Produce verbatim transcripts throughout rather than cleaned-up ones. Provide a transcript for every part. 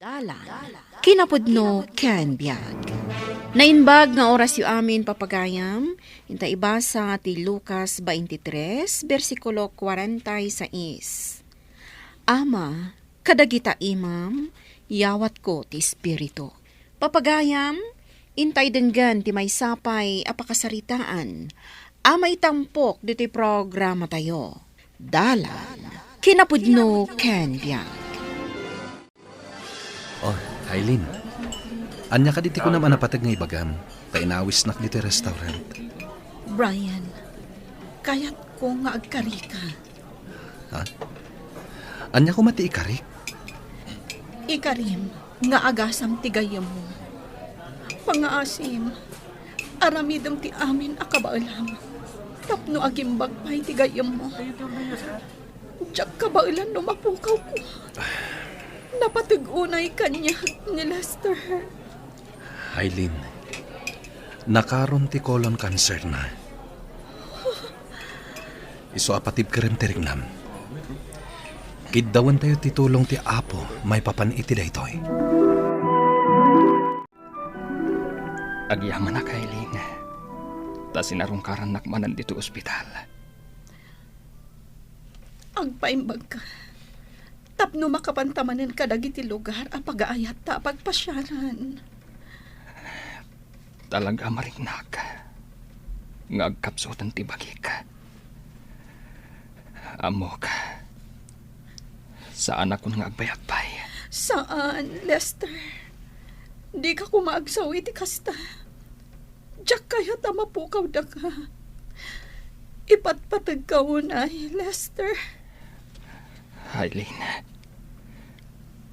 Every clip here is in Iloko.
Dalan, kinapudno ken biag. Naimbag nga orasyo amin, papagayam, inta ibasa ti Lucas twenty-three, bersikulo kwarenta y seis. Ama, kadagita imam, yawatko ti Espiritu. Papagayam, intay denggen ti maysa pay a pakasaritaan a maitampok ditoy programatayo. Dalan, kinapudno ken biag. Oh, Aileen. Ania kadi ti kunam a napateg nga ibagam? Ta inawisnak ditoy restaurant. Brian, kayatko nga agkarika. Ha? Ania koma ti ikarik? Ikarim nga agasam ti gayyemmo. Pangaasim, aramidem ti amin a kabaelam tapno agimbag pay ti gayyemmo. Diak kabaelan no mapukawko. Napateg unay kaniak ni Lester. Aileen, nakaron ti colon cancer na. Isu a patibkerem ti riknam. Kiddawentayo ti tulong ti Apo maipapan iti daytoy. Agyamanak, Aileen, ta sinarungkarannak manen ditoy ospital. Agpaimbagka tapno makapanta manen kadagiti lugar a pagaayatta a pagpasiaran. Talaga a mariknak nga agkapsuten ti bagik. Ammok, saanakon nga agbayag pay. Saan, Lester. Dika koma agsao iti kasta. Diak kayat a mapukaw daka. Ipatpategka unay, Lester. Aileen,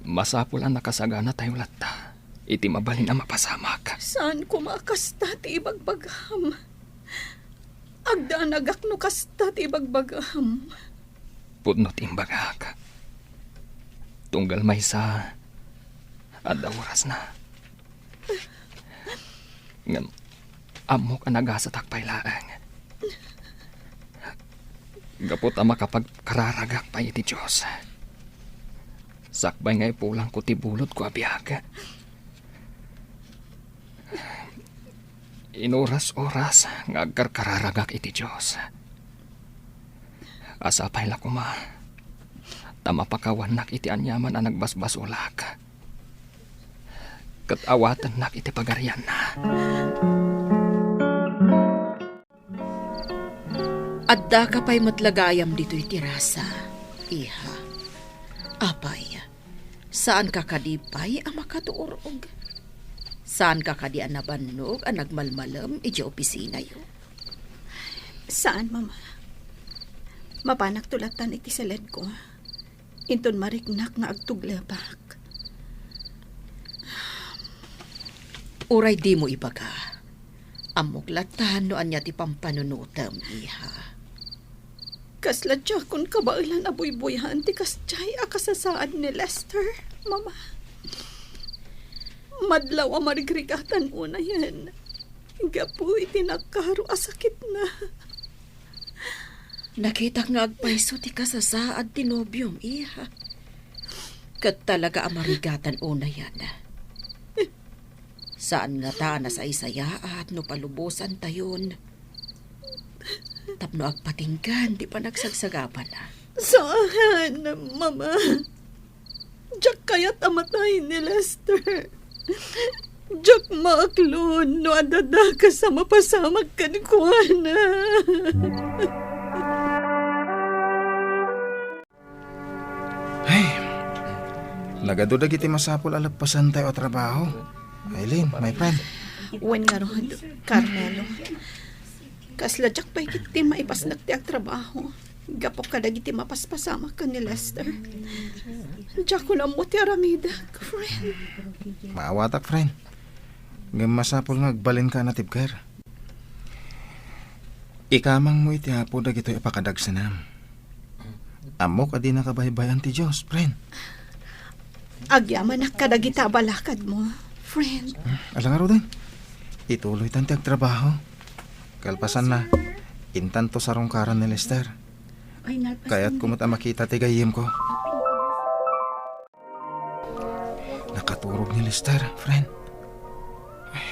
masapul a nakasaganatayo latta iti mabalin a mapasamak. Saan koma a kasta ti ibagbagam. Agdanagak no kasta ti ibagbagam. Pudno ti imbagak. Tunggal maysa, adda orasna. Ngem ammok a nagasatak pay laeng. Gapu ta makapagkararagak pay iti Dios, sakbay nga ipulangko ti bulodko a biag. Inoras-oras nga agkarkararagak iti Dios. Asa pay la koma ta mapakawannak iti aniaman a nagbasbasolak ket awatennak iti pagarianna. Addaka pay met la gayam ditoy tirasa, iha. Apay, saanka kadi pay a makaturog? Saanka kadi a nabannog a nagmalmalem idiay opisinayo? Saan, Mama. Mapanakto lattan iti saledko. Inton mariknak nga agtuglebak. Uray dimo ibaga, ammok lattan no ania ti pampanunotem, iha. Kasla diakon kabaelan a buybuyaen ti kasdiay a kasasaad ni Lester, Mama. Madlaw a marigrigatan unayen gapu iti nakaro a sakitna. Nakitak nga agpayso ti kasasaad ti nobiom, iha. Ket talaga a marigatan unayen. Saan ngata a nasaysayaat no palubosantayon tapno agpatinggan ti panagsagsagabana. Saan, Mama. Diak kayat a matay ni Lester. Diak maaklon no adda dakes a mapasamak kenkuana. Ay, nagadu dagiti masapul a leppasentayo a trabaho. Aileen, my friend. Wen ngarud, Carmelo. Kasla diak pay ketdi maipasnek ti agtrabaho gapu kadagiti mapaspasamak ken ni Lester. Diakon ammo ti aramidek, friend. Maawatak, friend. Ngem masapul nga agbalinka a natibker. Ikamangmo iti Apo dagitoy a pakadagsenam. Ammok a dinaka baybay-an ti Dios, friend. Agyamanak kadagita a balakadmo, friend. Hmm, ala ngaruden. Ituloytan ti agtrabaho. Kalpasanna, intanto sarungkaran ni Lester. Kayatko met a makita ti gayyemko. Turog ni Lester, friend. Ay,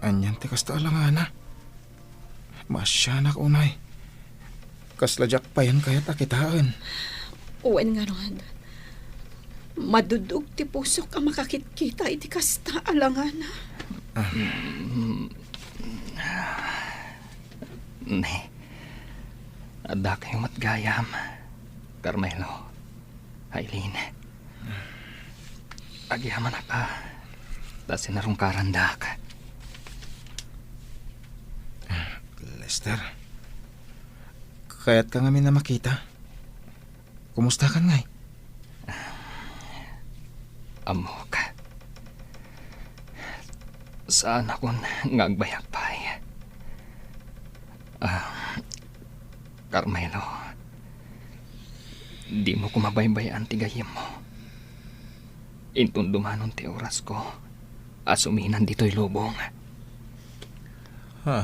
anian ti kasta a langana? Maasianak unay. Kasla diak payen kayat a kitaen. Wen ngarud, madudog ti pusok a makakitkita iti kasta a langana. Ah. Ne, adda kayo met gayam, Carmelo, Aileen. Agyamanak a ta sinarungkarandak. Lester, kayatka ngamin a makita? Kumustakan ngay? Ammok. Saanakon nga agbayag pay. Ah, Carmelo, dimo koma baybay-an ti gayyemmo. Inton dumanon ti orasko a suminan ditoy lubong. Ha?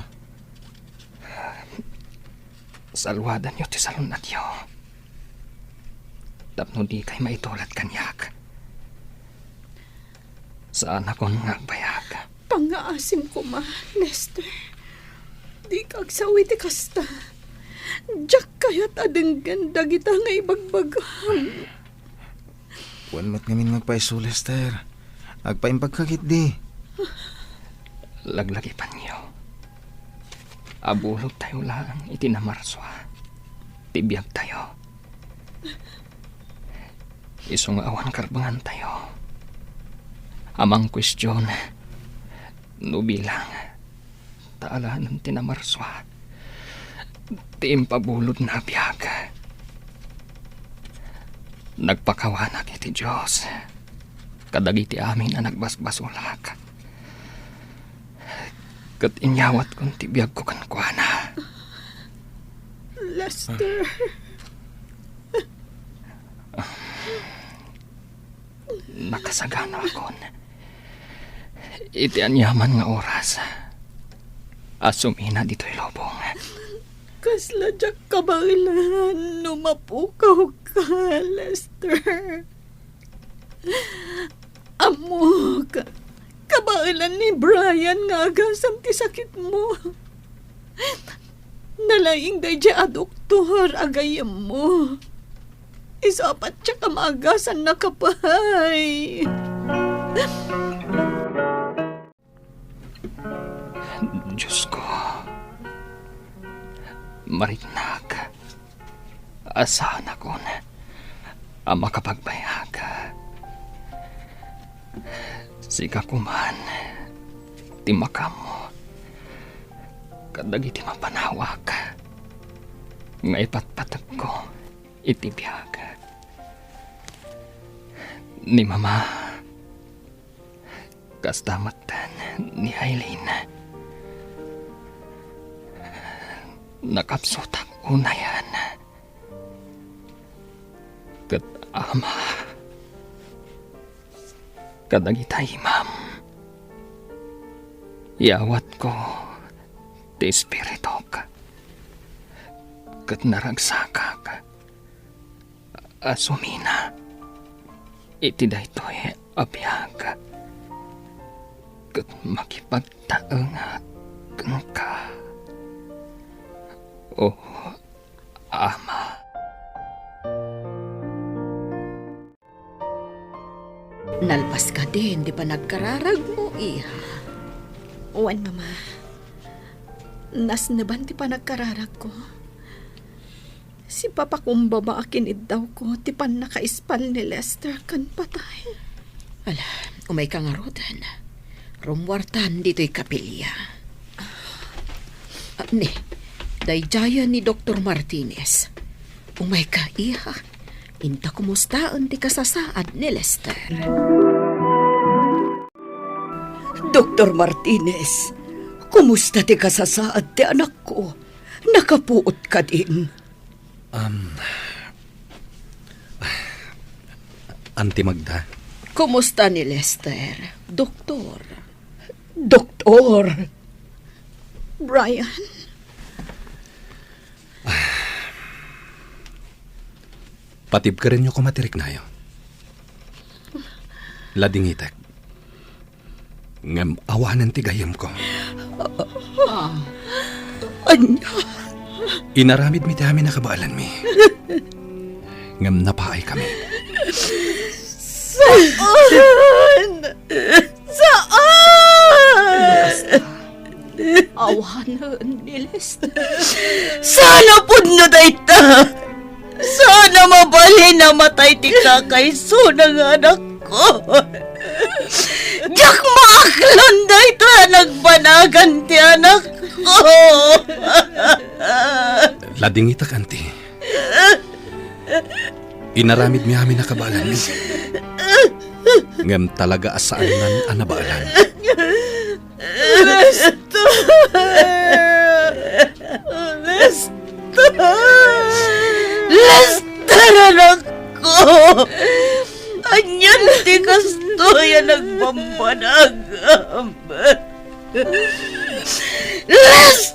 Saluadanyo ti salun-atyo tapno dikay maitulad kaniak. Saanakon nga agbayag. Pangngaasim koma, Lester. Dika agsao iti kasta. Diak kayat a denggen dagita nga ibagbagam. Wen met ngamin nga agpaiso, Lester. Agpaimbagka ketdi. Laglagipanyo. Abulodtayo laeng iti namarsua ti biagtayo. Isu nga awan karbengantayo a mangkuestion no bilang ta alaen ti namarsua ti impabulodna a biag. Nagpakawanak iti Dios kadagiti amin a nagbasbasolak. Ket inyawatkon ti biagko kenkuana. Lester. Nakasaganakon iti aniaman nga oras a sumina ditoy lubong. Kasla diak kabaelan no mapukawka, Lester. Ammok, kabaelan ni Brian nga agasam ti sakitmo. Nalaing daydiay a doktor a gayyemmo. Isu a patiek a maagasannaka pay. Diosko, mariknak a saanakon a makapagbayag. Sika koman ti makaammo kadagiti mapanawak nga ipatpategko iti biag. Ni Mama, kasta metten ni Aileen. Nakapsutak unayen. Ket Ama, kadagita imam, iyawatko ti espirituk, ket naragsakak a sumina iti daytoy a biag ket makipagtaengak kenka, O Ama. Nalpas kadin ti panagkararagmo, iha? Wen, Mama. Nasneban ti panagkararagko. Sipapakumbaba a kiniddawko ti pannakaispal ni Lester ken patay. Ala, umayka ngaruden. Rummuartan ditoy kapilya. Ah, ni, daydiayen ni Doktor Martinez. Umayka, iha. Inta kumustaen ti kasasaad ni Lester. Doktor Martinez, kumusta ti kasasaad ti anakko? Nakapuot kadin? Um, Auntie Magda. Kumusta ni Lester, Doktor? Doktor! Brian? Patibkerenyo koma ti riknayo. Ladingitek. Ngem awanen ti gayyemko. Ah. Ania? Inaramidmi ti amin a kabaelanmi. Ngem napaay kami. Saan? Saan? Awanen ni Lester. Saan a pudno dayta? Saan a mabalin a matay ti kakaisuna nga anakko? Diak maaklon dayta a nagbanagan ti anakko. Ladingitak, anti. Inaramidmi amin a kabaelanmi. Ngem talaga a saannan a nabaelan. Lester! Lester! Lester, anakko! Anian ti kastoy a nagbambanagam? Lester!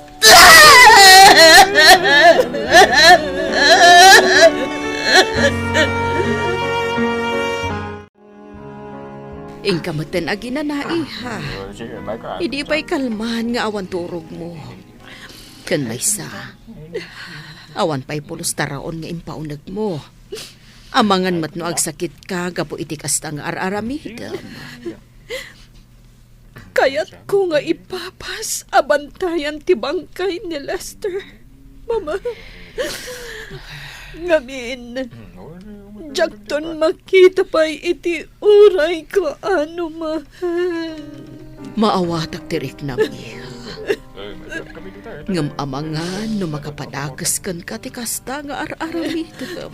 Inka metten aginana, iha. Idi pay kalman nga awan turogmo. Ken maysa, awan pay pulos taraon nga impaunegmo. Amangan met no agsakitka gapu iti kasta nga ar-aramidem. Kayatko nga ipapas a bantayan ti bangkay ni Lester, Mama. Ngamin, diakton makita pay iti uray kaano man. Maawatak ti riknam, iha. Ngem amangan no makapadakes kenka ti kasta nga ar-aramidem.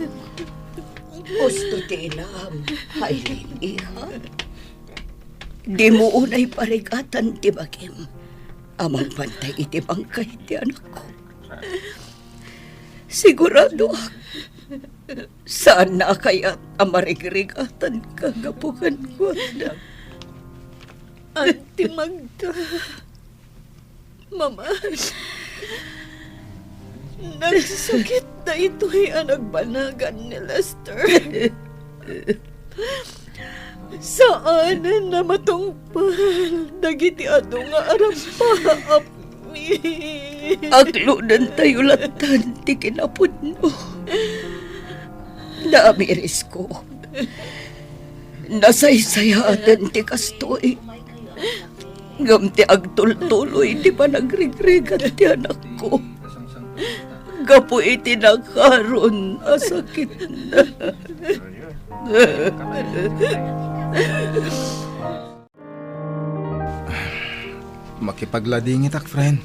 Husto ti inam, Hailin, iha. Dimo unay parigatan ti bagim a mangbantay iti bangkay ti anakko. Siguradoak, saanna a kayat a marigrigatanka gapu kenkuana. Anti Magda, Mama, nagsakit daytoy a nagbanagan ni Lester. Saanen a matungpal dagiti adu nga arapaapmi. Aklonentayo lattan ti kinapudno. Naamirisko. Nasaysayaaten ti kastoy. Ngem ti agtultuloy ti panagrigrigat ti anakko. Gapu iti nakaron a sakitna. Makipagladingitak, friend.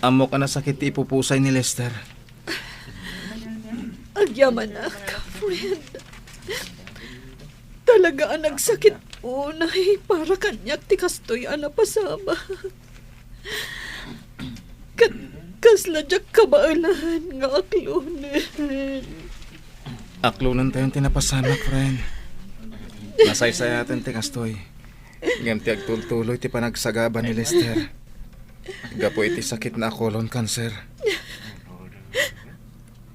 Ammok a nasakit ti ipupusay ni Lester. Agyamanak, friend. Talaga a nagsakit unay para kaniak ti kastoy a napasamak. Ket kasla diak kabaelan nga aklonen. Aklonentayon ti napasamak, friend. Nasaysayaaten ti kastoy. Ngem ti agtultuloy ti panagsagaba ni Lester gapu iti sakitna a colon cancer.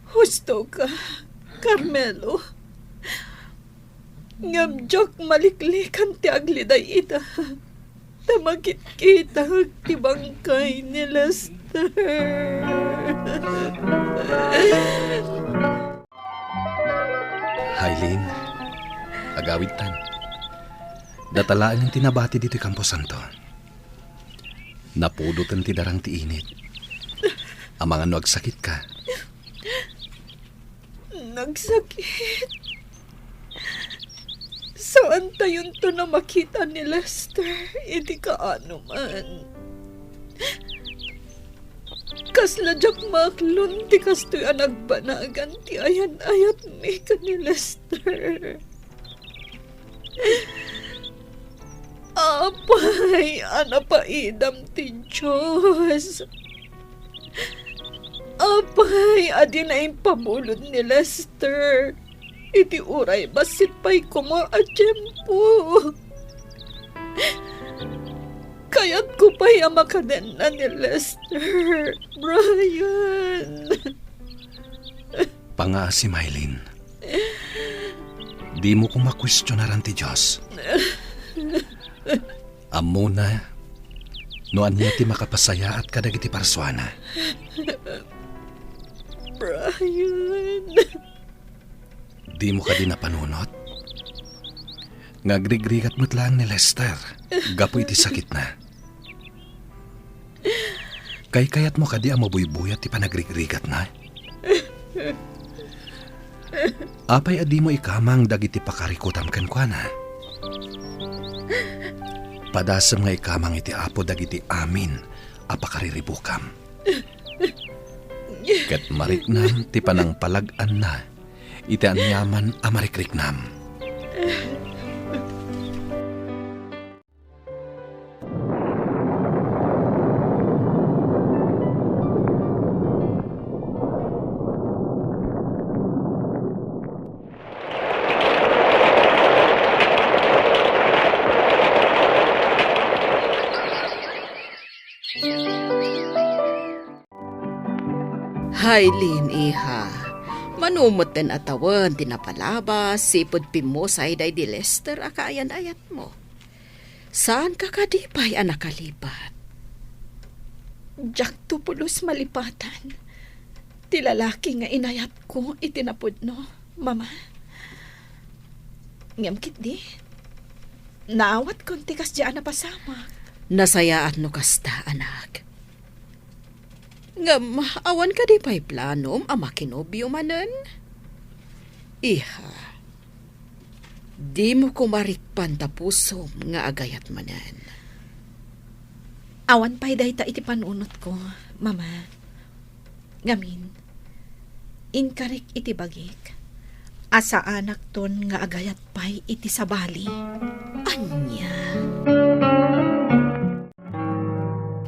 Husto ka, Carmelo. Ngem diak maliklikan ti agliday ita, ta makitkitak ti bangkay ni Lester. Hailin, agawidtan. Data laengen ti nabati ditoy kamposanto. Napudoten ti darang ti init. Amangan no agsakitka. Nagsakit. Saantayonton a makita ni Lester iti kaano man. Kasla diak maaklon ti kastoy a nagbanagan ti ayan-ayatmi ken ni Lester. Apay a napaidam ti Dios. Apay a dina impabulod ni Lester iti uray bassit pay koma a tiempo. Kayatko pay a makadenna ni Lester, Brian. Pangaasi, Maylin. Dimo koma kuestionaran ti Dios. Ammona no ania ti makapasayaat kadagiti parsuana. Brian. Dimo kadi napanunot nga agrigrigat met laeng ni Lester gapu iti sakitna? Kaykayatmo kadi a mabuybuyat ti panagrigrigatna? Apay a dimo ikamang dagiti pakarikutam kenkuana? Padasem nga ikamang iti Apo dagiti amin a pakariribukam. Ket mariknam ti panangpalag-anna iti aniaman a marikriknam. Hailin, iha. Mano metten a tawen ti napalabas, sipud pimmusay daydi Lester a kaayan-ayatmo. Saanka kadi pay a nakalipat? Diakto pulos malipatan ti lalaki nga inayatko iti napudno, Mama. Ngem ketdi, naawatkon ti kasdiay a napasamak. Nasayaat no kasta, anak. Ngem awan kadi pay planom a makinobio manen? Iha, dimo koma rikpan ta pusom nga agayat manen. Awan pay dayta iti panunotko, Mama. Ngamin, inkarik iti bagik a saanakton nga agayat pay iti sabali. Ania?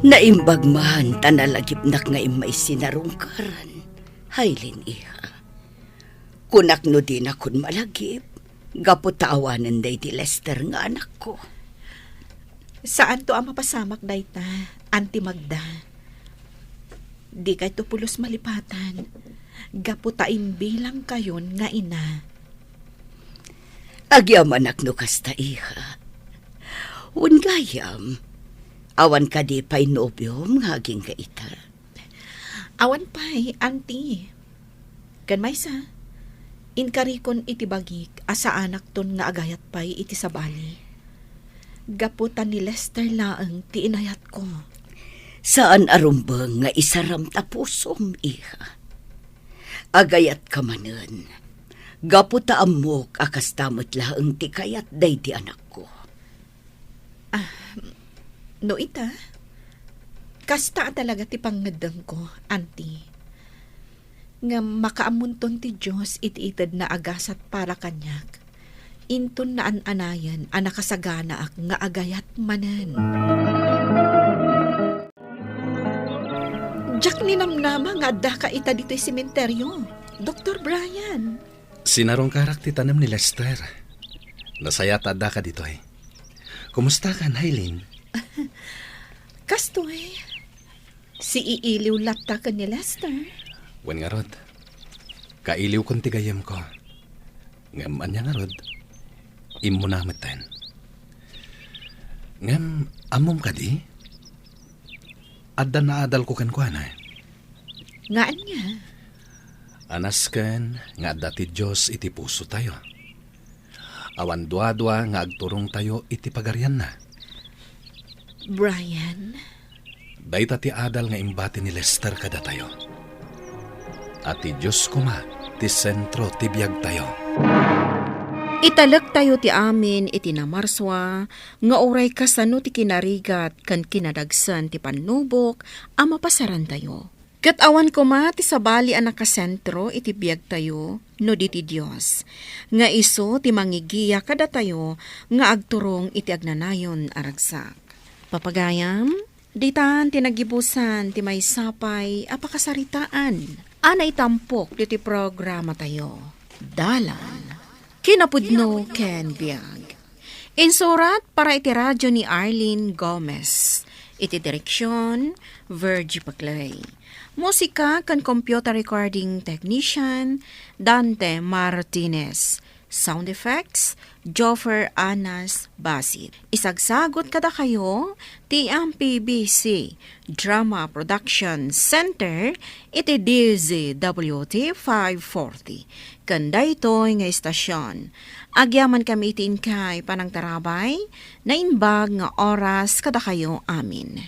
Naimbag man ta nalagipnak nga immay sinarungkaran, Hailin, iha. Kunak no dinakon malagip, gapu ta awanen daydi Lester nga anakko. Saanto a mapasamak dayta, Auntie Magda. Dikayto pulos malipatan, gapu ta imbilangkayon nga ina. Agyamanak no kasta, iha. Wen gayam, awan kadi pay nobiom nga agingga ita? Awan pay, Auntie. Ken maysa, inkarikon iti bagik a saanakton nga agayat pay iti sabali. Gapu ta ni Lester laeng ti inayatko. Saan a rumbeng nga isaram ta pusom, iha. Agayatka manen, gapu ta ammok a kasta met laeng ti kayat daydi anakko. Ah, no ita, kasta a talaga ti pangngeddengko, Auntie. Ngem makaammonton ti Dios iti itedna a gasat para kaniak. Inton naan-anayen a nakasaganaak nga agayat manen. Diak ninamnama nga addaka ita ditoy sementeryo, Doktor Brian. Sinarungkarak ti tanem ni Lester. Nasayaat ta addaka ditoy. Kumustakan, Hailin? Kastoy, siiiliw latta ken ni Lester? Wen ngarud, kailiwkon ti gayyemko. Ngem ania ngarud, immuna metten. Ngem ammom kadi? Adda naadalko kenkuana. Nga ania? Anasken nga adda ti Dios iti pusotayo. Awan duadua nga agturongtayo iti pagarianna. Brian? Dayta ti adal nga imbati ni Lester kadatayo. A ti Dios koma ti sentro ti biagtayo. Italektayo ti amin iti namarsua nga uray kasano ti kinarigat ken kinadagsen ti pannubok a mapasarantayo. Ket awan koma ti sabali a nakasentro iti biagtayo no di ti Dios, nga isu ti mangigiya kadatayo nga agturong iti agnanayon a ragsak. Papagayam, ditan ti nagibusan ti maysa pay a pakasaritaan a naitampok ditoy programatayo, Dalan, Kinapudno ken Biag. Insurat para iti radio ni Arlene Gomez. Iti direksion, Virgie Paclay. Musika ken computer recording technician, Dante Martinez. Sound effects, Joffer Anas Basit. Isagsagot kadakayo ti M P B C Drama Production Center iti D Z W T five forty. Ken daytoy nga istasyon, agyaman kami iti inkay panangtarabay, naimbag nga oras kadakayo amin.